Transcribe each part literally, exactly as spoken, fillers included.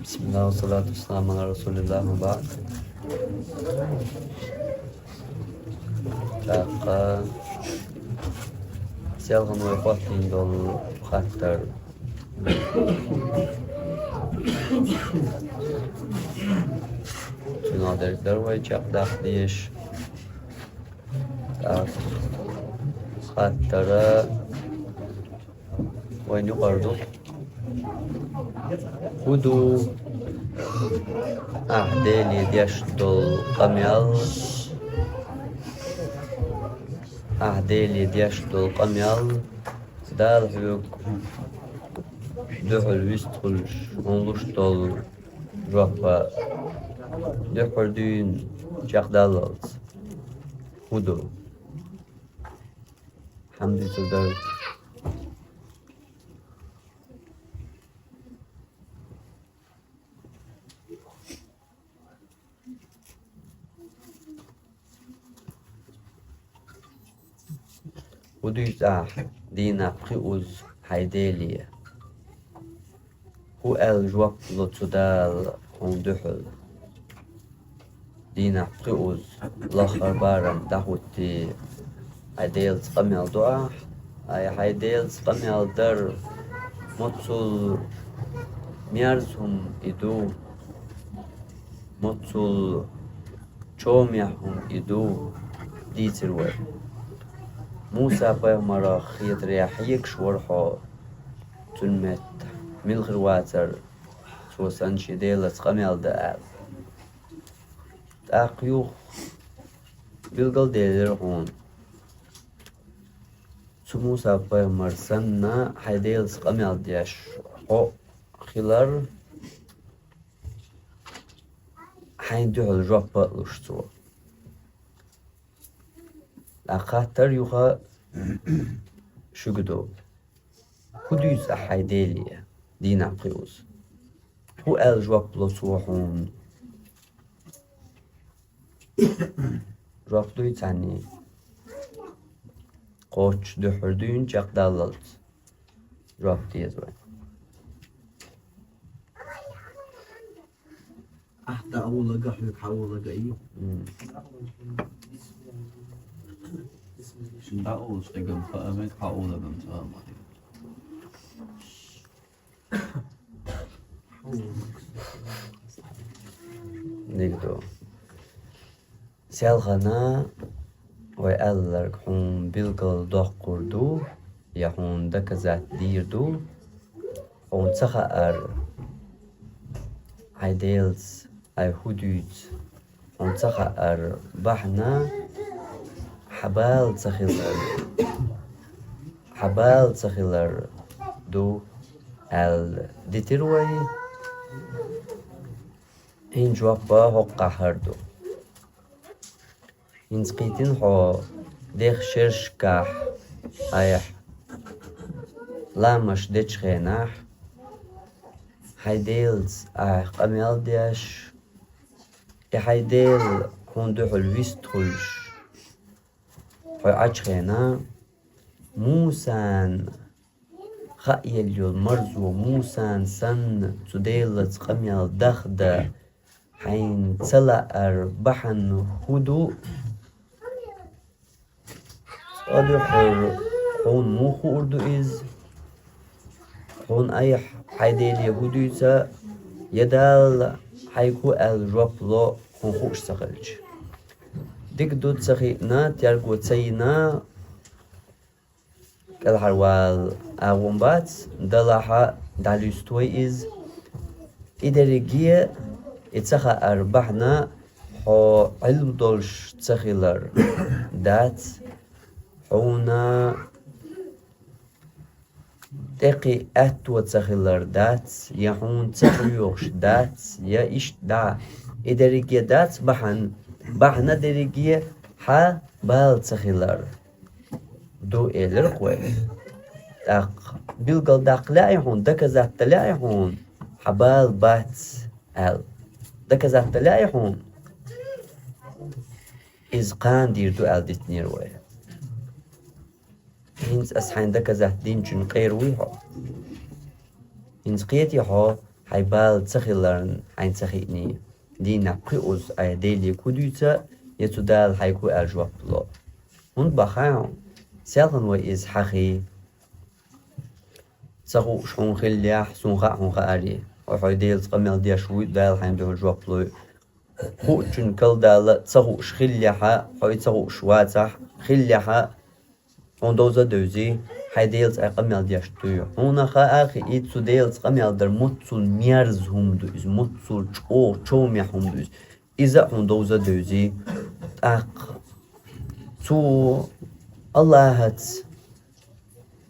بسم الله والصلاة والسلام على رسول الله وبعد. ТӀаккха селхана вай хоттийна долу хаттар. Цунах дерг дара вай чекхдаккха дезаш. ТӀаккха хаттар вайн юкъара ду. ХӀун ду ахь Деле деш долу къамел? Ахь Деле деш долу къамел, Дала хьоьга дуьхьал вистхуьлуш хьуна луш долу жоп дуьххьара дуьйна чекхдаллалц хӀун ду? Хьан дуьйцур дара? ХӀун дуьйцу ахь дийнахь пхи уз хьайн Деле? ХӀун аьлла жоп ло цу Дала хьуна дуьхьал? Дийнахь пхи уз лаххара барам дӀахӀуттий, хьайн Делаца къамел до ахь? Ай, хьайн Делаца къамел дар моццул мерза хӀума и ду, моццул чӀогӀа хӀума и ду, дийцира вай. Муса-пайхамарах хетарехь хьегаш вара хьо, цуьнан метта мила хир вацара, цо санна шен Делаца къамел дан аьлла. ТӀаккха юха билгалделира хьуна, цу Муса-пайхамар санна хьайн Делаца къамел деш хьо хилар, хьайна дуьхьал жоп а луш цо. ТӀаккха хаттар юха шуьга ду. ХӀун дуьйцу ахь хьайн Деле дийнахь пхи уз? ХӀун аьлла жоп ло цо хьуна? Жоп дуй царний? Кхоччуш дуьххьара дуьйна чекхдаллалц жоп деза вай. Ахьа дӀаулага, хьоьга хьаулага ю. М. Шун дӀаулаш дегам хаамег, хьаулагам ца ма дегам. Дика ду. Селхана вай аьлларг хьуна билгал доккхур ду, я хьуна доказать дийр ду, хьуна ца хаар, хьайн Делаца ай хӀун дуьйцу, хьуна ца хаар бахьана, хьан бала ца хилар, хьан бала ца хилар ду аьлла дитира вай. ХӀинца жоп а хӀокхахь хӀара ду. ХӀинца кхийтина хьо дехачу шерашкахь айхьа ламаш дечу хенахь, хьайн Делаца айхьа къамел деш, и хьайн Дела хьуна дуьхьал вистхуьлуш, хьо Ӏачу хенахь, Мусан хаа елла йолу марзо Мусан санна цу Делаца къамел дахдан хьайна ца лаар бахьана хӀун ду? Цкъа дуьххьара хьуна муха хуур ду иза? Хьуна айхьа хьайн Деле хӀун дуьйцу, я Дала хьайга хӀун аьлла жоп ло хьуна хууш ца хилча? Дика ду ца хиъна, терго ца йина, кӀелхьарвала агӀо бац, делахь а дӀалуьсту вай иза. И дерриге, и ца хаар бахьана хьо Ӏилма долуш ца хилар дац, хьуна тӀекхин аьтто ца хилар дац, я хьуна ца кхоьхуш дац, я иштта дӀа. И дерриге дац бахьана, бахьана дерриге хьан бала ца хилар ду, элира-кх вай. ТӀаккха билгал даккха лаьий хьуна, доказать дан лаьий хьуна, хьан бала бац аьлла? Доказать дан лаьий хьуна? Иза кхана дийр ду аьлла дитинера вай. ХӀинца ас хьайна доказать динчун къера вуй хьо? ХӀинца кхетий хьо, хьай бала ца хиларна хьайна ца хиъний. Дийнахь пхиъ уз Ӏай Деле ку дуьйца, я цу Дала хьайга ку аьлла жоп ло. ХӀунда баха хьо? Селхан вай иза хьахий. Ца хууш хьуна хиллехь, суна хаьа хьуна хаарий. Хьо хьай Делаца къамел деш вуй, Дала хьайна дуьхьал жоп лой. Хуучун калдала ца хууш хиллехьа, хьо и ца хууш вацахь, хиллехьа, хьуна довза а довзий, хьай Делаца Ӏай къамел деш дуй. Хьуна хаа а хии, цу Делаца къамел дар муццул мерза хӀума ду иза, муццул чӀогӀа човмехь хӀума ду иза. Иза а хьуна довза а довзий, тӀаккха цу Аллахьаца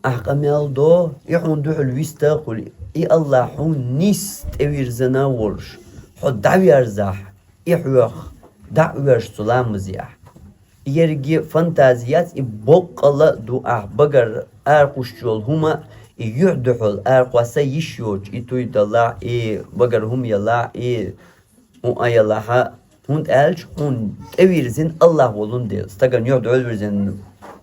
ахь къамел до, и хьуна дуьхьал виста а хуьлу, и Аллахь хьуна нийсса тӀевирзина а волуш, хьо дӀаверзахь, и хьоьх дӀа а оьшу цу ламазехь. И ерриге фантази яц, и боккъала а ду ахь багара аракхуьссуш йолу хӀума, и юьхь дуьхьал аракхосса йиш йоцуш, и туй далахь, и багара хӀума ялахь, и хӀун а ялахьа, хӀунда аьлча хьуна тӀевирзина Аллахь волун дела. Стагана юьхь дуьхьал вирзина,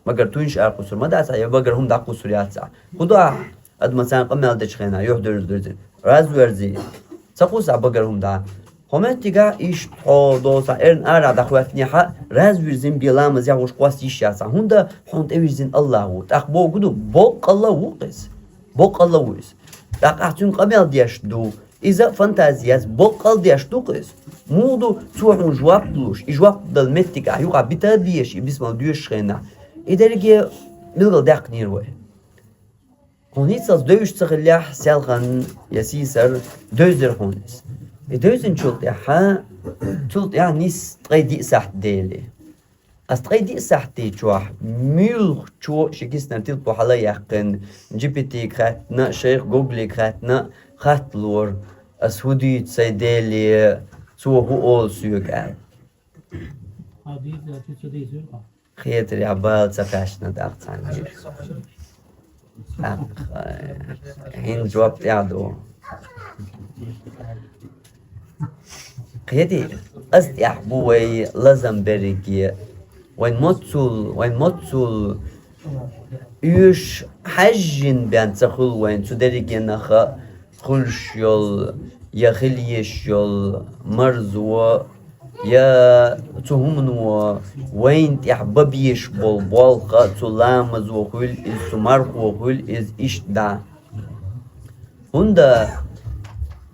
багара туйнаш аракхуьссур ма дац ахь, я багара хӀума дӀакхуссур яц ахь. ХӀун до ахь, адамаца къамел дечу хенахь юьхь дуьхьал вирзина? Разверзи. Ца кхуссу ахь багара хӀума дӀа. Хьо меттигахь иштта хьо доцахь, эрна арахь дӀахӀоьттинехьа, разверзина бен ламазехь вуш кхосса йиш яц ахь. ХӀунда хьуна тӀевирзина Аллахь ву. ТӀаккха бохург ду, боккъала а ву-кх иза. Боккъала а ву иза. ТӀаккха ахь цуьнга къамел деш ду. Иза а фантази яц, боккъала деш ду-кх иза. Муха ду, цо хьуна жоп луш, и жоп дала меттиг ахь юкъахь бита а беш, и бисмал доьшучу хенахь. И дерриге билггал даьккхинера вай. Хьуна хӀинццалц девзаш ца хиллехь, селхан я сийсар, девзира хьуна иза. И девзинчул тӀаьхьа, цул тӀаьхьа нийсса ткъе диъ сахьт дели. Ас ткъе диъ сахьтий чохь муьлххачо ши киснара тилпо хьала а яьккхина, джи пи ти-га хаьттина, шайх Гуглига хаьттина, хатталора, ас хӀун дуьйцу сайн Деле, цо хӀун олу соьга аьлла. Хетарехь бала ца кхаьчна тӀаккха цхьаьнгге. ТӀаккха, э, хӀинца жоп тӀехь ду. Кхетий, ас тӀехь бу вай лазам берриге. Вайн моццул, вайн моццул уьш хьаьжжина бен ца хуьлу вайн цу дерригенах хуьлуш йолу, я хила езаш йолу марзо, я цу хӀумано вайна тӀехь бан безаш болу болх а, цу ламазо хуьлу иза, цу мархо хуьлу иза, иштта дӀа. ХӀунда,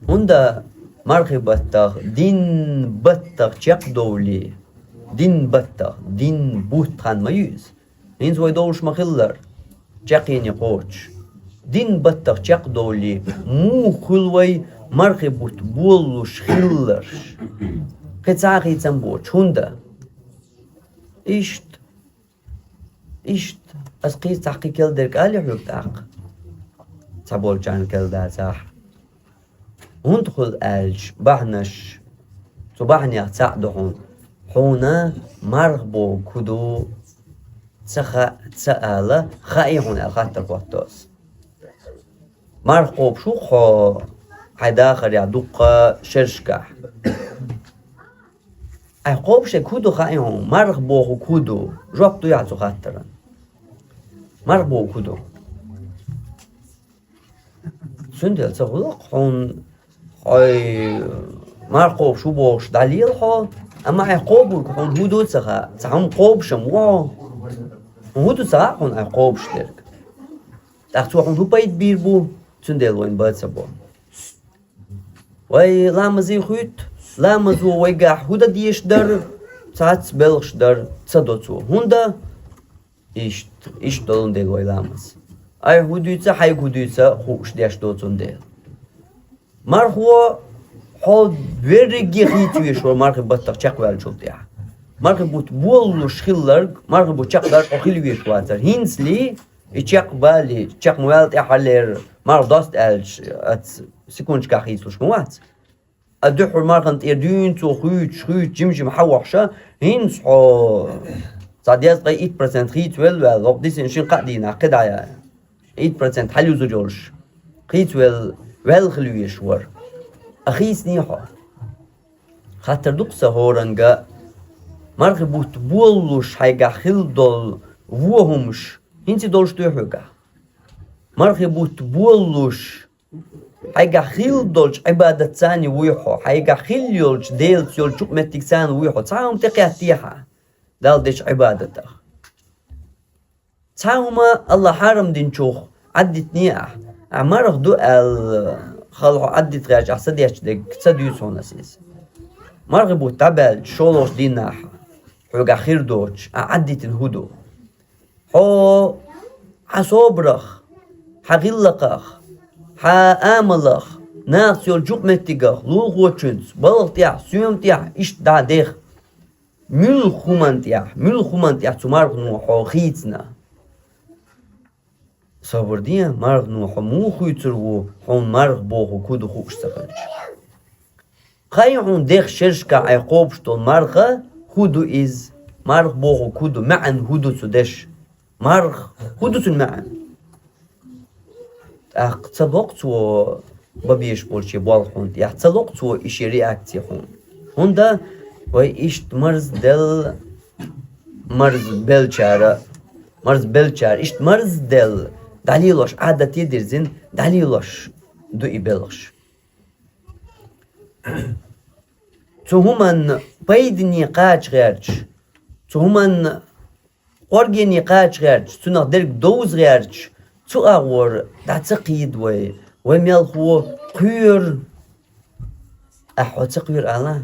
хӀунда мархи баттах, дин баттах чекхдовлий, дин баттах, дин бутт хан ма ю иза. ХӀинца вай довлуш ма-хиллара, чекхъене кхочуш. Дин баттах чекхдовлий, муха хуьлу вай мархи бутт болалуш хилларш? Кхин цхьа а хийцам боцуш, хӀунда? Иштта, иштта, ас кхин цхьа кхин кел дерг алий хьоьга тӀаккха? Цхьаболчарна кел дацахь. ХӀунда хуьлу аьлча бахьанаш, цу бахьанех цхьаъ ду хьуна. Хьуна марха бохург хӀун ду ца хаьа, ца ала, хаий хьуна аьлла хаттар хӀотто ас. Марха кхобуш ву хьо хьайн дахарехь дуккха шерашкахь? Ахь кхобуш дерг хӀун ду хаий хьуна, марха бохург хӀун ду? Жоп дуй ахь цу хаттаран? Марха бохург хӀун ду? Цундела ца хуьлу-кх хьуна, хьой марха кхобуш ву бохуш дӀалела хьо, амма ахь кхобург хьуна хӀун ду ца хаьа, цхьа хӀума кхобуш-м ву хьо. Хьуна хӀун ду ца хаьа хьуна ахь кхобуш дерг? ТӀаккха цо хьуна хӀун пайда бийр бу, цундела вайна бан а ца бо. Вай ламазе хуьтту, ламазо вайгахь хӀун дан дезаш дара, цхьацца белхаш дара, ца до цо. ХӀунда? Иштта, иштта долун дела вай ламаз. Айхьа хӀун дуьйцу, хьайга хӀун дуьйцу хууш деш доцун дела. Мархо хьо верриге хийца веш вара мархи баттах чекхваьллачул тӀаьхьа. Мархи бутт болалуш хилларг, мархи бутт чекхдарг хьо хила веш вацара. ХӀинцале и чекхбале, чекх ма ваьлла тӀаьхьалера, марха доста аьлча, аца секундашкахь хийцалуш ма вац. А дуьххьара мархана тӀера дуьйна цо хуьйцуш, хуьйцуш, жим-жима хьан вохьуша, хӀинца хьо цхьа дезткъе итт процент хийцавелла ваьлла, хӀокху дисина шина-кхаа дийнахь кхидӀа а итт процент хьалюзур йолуш, хийцавелла, ваьлла хила везаш вара. А хийцаний хьо? Хаттар ду-кх сан хӀоранга, мархи бутт болалуш хьайгахь хилла долу вон хӀумаш хӀинца долуш дуй хьоьгахь? Мархи бутт болалуш, Хьайгахь хилла долчу Ӏибадатца а вуй хьо, хьайгахь хилла йолчу Делаца йолчу юкъаметтигца а вуй хьо, цхьа хӀума тӀекхеттехьа, Далла дечу Ӏибадатах. Цхьа хӀума Аллах хьарам динчух Ӏаддитиний ахь? Ахь марха ду аьлла, хала хьо Ӏаддита гӀерташ ахь ца детташ дерг ца дуьйцу хьуна ас иза. Мархи бутт дӀабаьлча, шолгӀачу дийнахь хьоьгахь хир доцуш, ахь Ӏаддитина хӀун ду? Хьо хьан собарах, хьан гӀиллакхах, хьан амалах, нахаца йолчу юкъаметтигах, лулахочуьнца, балха тӀехь, соьма тӀехь, иштта дӀа а деха. Муьлха хӀуманна тӀехь, муьлха хӀуманна тӀехь цу мархано хьо хийцина? Собар де, мархано хьо муха хуьйцур ву, хьуна марха бохург хӀун ду хууш ца хилча. Кхайа хьуна дехачу шерашкахь айхьа кхобуш долу марха хӀун ду иза? Марха бохург хӀун ду? МаьӀна хӀун ду цу дешан? Марха хӀун ду цуьнан маьӀна? ТӀаккха ца боккху цо бан безаш болчу шен болх хьуна тӀехь, ца локху цо и шен реакция хьуна. ХӀунда вай иштта марзделла, марзбеллачара, марзбеллачара иштта марзделла, дӀалелош, Ӏадате дирзина, дӀалелош ду и белхаш. Цу хӀуманна пайдане кхача гӀерташ, цу хӀуманна кӀоргене кхача гӀерташ, цунах дерг довза гӀерташ, цу агӀор дӀа ца кхийда вай, вай мелхо кхоьру. Ахьа хьо ца кхоьру ала?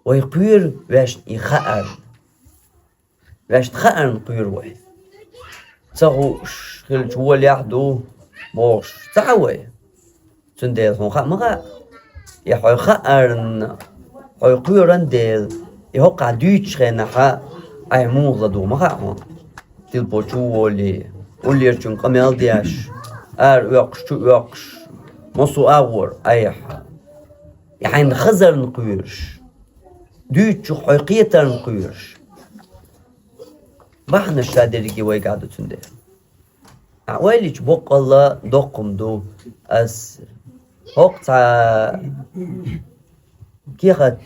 Вай кхоьру ваьшна и хаарна. Ваьшна хаарна кхоьру вай. Ца хууш хилча волехь а ду бохуш ца Ӏа вай. Цундела хьуна хаа ма хаьа. И хьо хаарна, хьо кхоьран дела, и хӀокхахь дуьйцучу хенахь ахь муха ладугӀу ма хаьа хьуна. Тилпо чу а волий, уллерчуьнга къамел деш, ара оьккхуш, чу оьккхуш, массо а агӀор айхьа. И хьайна хазарна кхоьруш, дуьйцучух хьо кхетарна кхоьруш. Бахьанаш ша дерриге вайгахь ду цундела. Ахьа ойла йича боккъалла доккха хӀума ду. Ас хӀокху цхьа кехат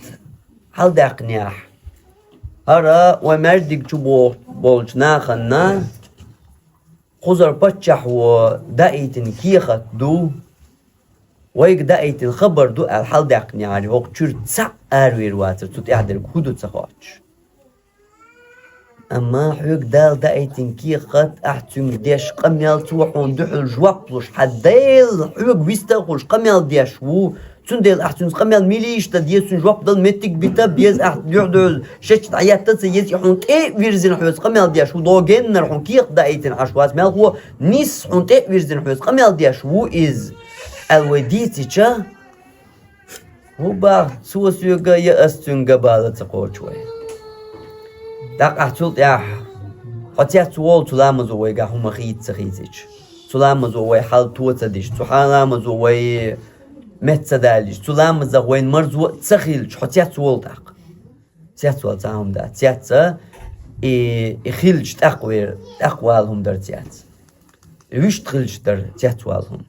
хьаладаьккхинехь, хӀара вай маьждиг чу боху-, болчу нахана кхузара паччахьо даийтина кехат ду, вайга даийтина хабар ду аьлла хьаладаьккхинехьара, хӀокху чуьра цхьаъ аравийр вацара, цу тӀехь дерг хӀун ду ца хоьттуш. Амма хьоьга Дала даийтина кехат, ахь цуьнга деш къамел, цо хьуна дуьхьал жоп луш, хьан Дела хьоьга вист а хуьлуш къамел деш ву, цундела ахь цуьнца къамел милийша дан деза, цуьнан жоп дала меттиг бита беза, ахь дуьхь-дуьхьал шеча дӀахӀетта а ца еза, и хьуна тӀе а вирзина хьоьца къамел деш ву, догеннара хьуна кехат даийтина Ӏаш вац мелхо, нийсса хьуна тӀе а вирзина хьоьца къамел деш ву иза, аьлла вай дийцича, хӀун боху, цо соьга я ас цуьнга бала ца кхочу вай. ТӀаккха ахь цул тӀаьхьа хьо цец волу цу ламазо вайгахь хӀума хийца ца хийцича, цу ламазо вай хьал то ца дича, цу хьан ламазо вай метта ца далийча, цу ламазах вайна марзо а ца хилча, хьо цец волу тӀаккха. Цец вала цхьа хӀума дац. Цец а и, и хилча тӀаккха вер, тӀаккха вала хӀума дара цец. И вуьшта хилча дара цец вала хӀума.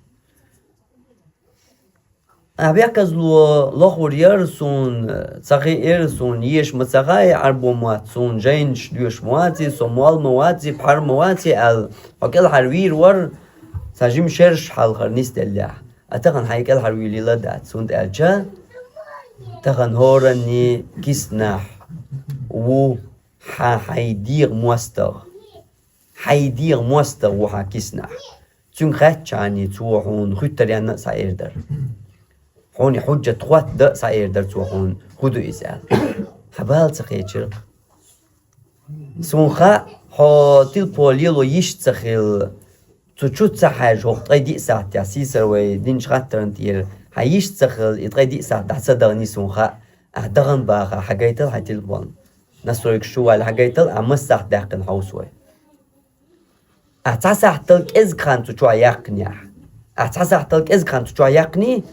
Ахь бехказло лохур яра суна, ца хиира суна, еша ма ца хаьа Ӏарбо мотт, суна жайнаш доьшуш ма ваций, со молла ма ваций, пхьар ма ваций аьлла, хьо кӀелхьарвийр вара, цхьа жима шераш хьалхара нисделлехь. А тахана хьайн кӀелхьарвуьйлийла дац, хӀунда аьлча тахана хӀоранний киснахь ву хьан хьайн дегӀан мостагӀа. Хьайн дегӀан мостагӀа ву хьан киснахь. Цуьнга хаьттича, цо хьуна хуьттаренна а схьаэр дара. Хьуна и хьуджат хӀотта дан а схьаэр дара цо хьуна, хӀун ду иза аьлла. Хьан бала ца кхечира-кх. Суна хаьа, хьо тилпо лело йиш ца хилла, цу чу ца хьаьжжа хӀокху ткъе диъ сахьтехь сийсара вай динчу хаттарна тӀера хьан йиш ца хилла, и ткъе диъ сахьт дӀа ца дахний суна хаьа, ахь дахана баха, хьан гайтал хьайн тилпон. Настройкаш чу валла хьан гайтал, ахь маса сахьт даьккхина хьовса вай. Ахь цхьа сахьтал кӀезиг хан цу чохь яьккхинехь. Ахь цхьа сахьтал кӀезиг хан цу чохь яьккхиний,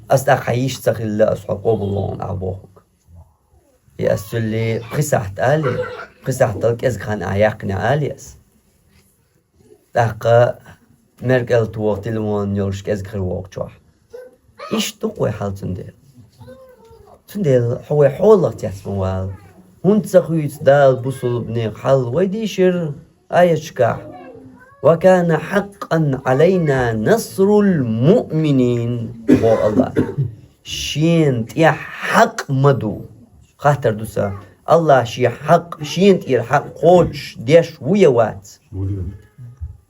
ас тӀаккха хьан йиш ца хилла, ас хьо къобалвохуна ахь бохург. И ас цуьллий пхи сахьт алий, пхи сахьтал кӀезиг хан ахь яьккхинехь алий ас. ТӀаккха меркӀал тоха тилван йолуш кӀезиг хир вохучохь. Иштта ду-кх вай хьал цундела. Цундела хьо вай хьолах цец ма вала. ХӀунда ца хуьйцу Дала бусулбанех хьал вай дийшира аяташкахь? «وكان حقا علينا نصر المؤمنين», боху Аллахьа. Шена тӀехь хьакъ ма ду. Хаттар ду сан. Аллахьа шен хьакъ, шена тӀера хьакъ кхочуш деш ву я вац?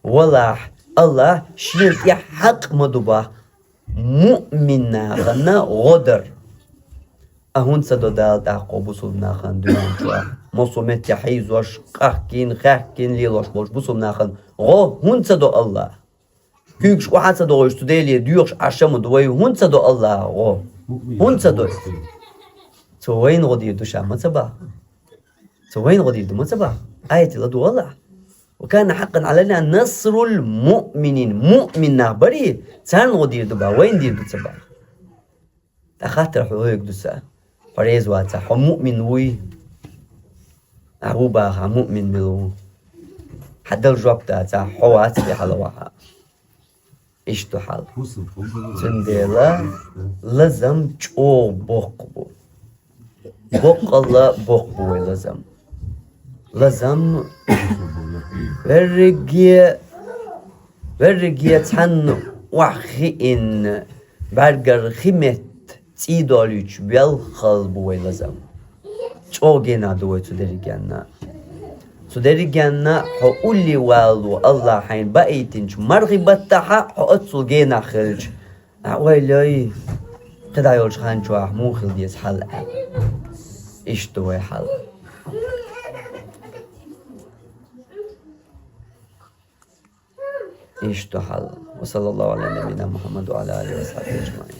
Валахь, Аллахьа шена тӀехь хьакъ ма ду боху муъмин нахана гӀо дар. А хӀунда ца до Дала тӀаккха бусулба нахана дуьнен чохь? Массо а метте хьийзош, къахкина, хаьхкина лелош болчу бусулба нахана гӀо хӀунда ца до Аллахьа? Куьйгаш охьа ца догӀуш, цу Деле доьхуш Ӏаш ма ду вай, хӀунда ца до Аллахьа гӀо? ХӀунда ца до? Цо вайна гӀо дийр ду ша, ма ца боху? Цо вайна гӀо дийр ду, ма ца боху? Аят ладугӀу Аллахьа. «وكان حقا علينا نصر المؤمنين». Муъмин нах барий, царна гӀо дийр ду боху, вайна дийр ду ца боху? ТӀаккха хаттар хьоьга ду сан. Хьо реза вацахь, хьо муъмин вуй? Ахьа ву бахахь, муъмин мила ву? Хьан дала жоп дацахь, хьо вац те хьала вахьа? Иштта ду хьал. Цундела лазам чӀогӀа боккха бу. Боккъалла боккха бу вай лазам. Лазам верриге, верриге цхьанна охьахиъна, бӀаьргара хи метта цӀий долуьйтуш белхал бу вай лазам. ЧӀогӀа генахь ду вай цу дерригенна. Цу дерригенна хьо улле валло Аллахьа хьайна баийтинчу мархи баттахьа хьо оццул генахь хилча, ахьа ойла йой, кхидӀа йолчу хан чохь муха хила деза хьал аьлла. Иштта ду вай хьал. Иштта ду хьал. وصلى الله على نبينا محمد وعلى آله وصحبه أجمعين.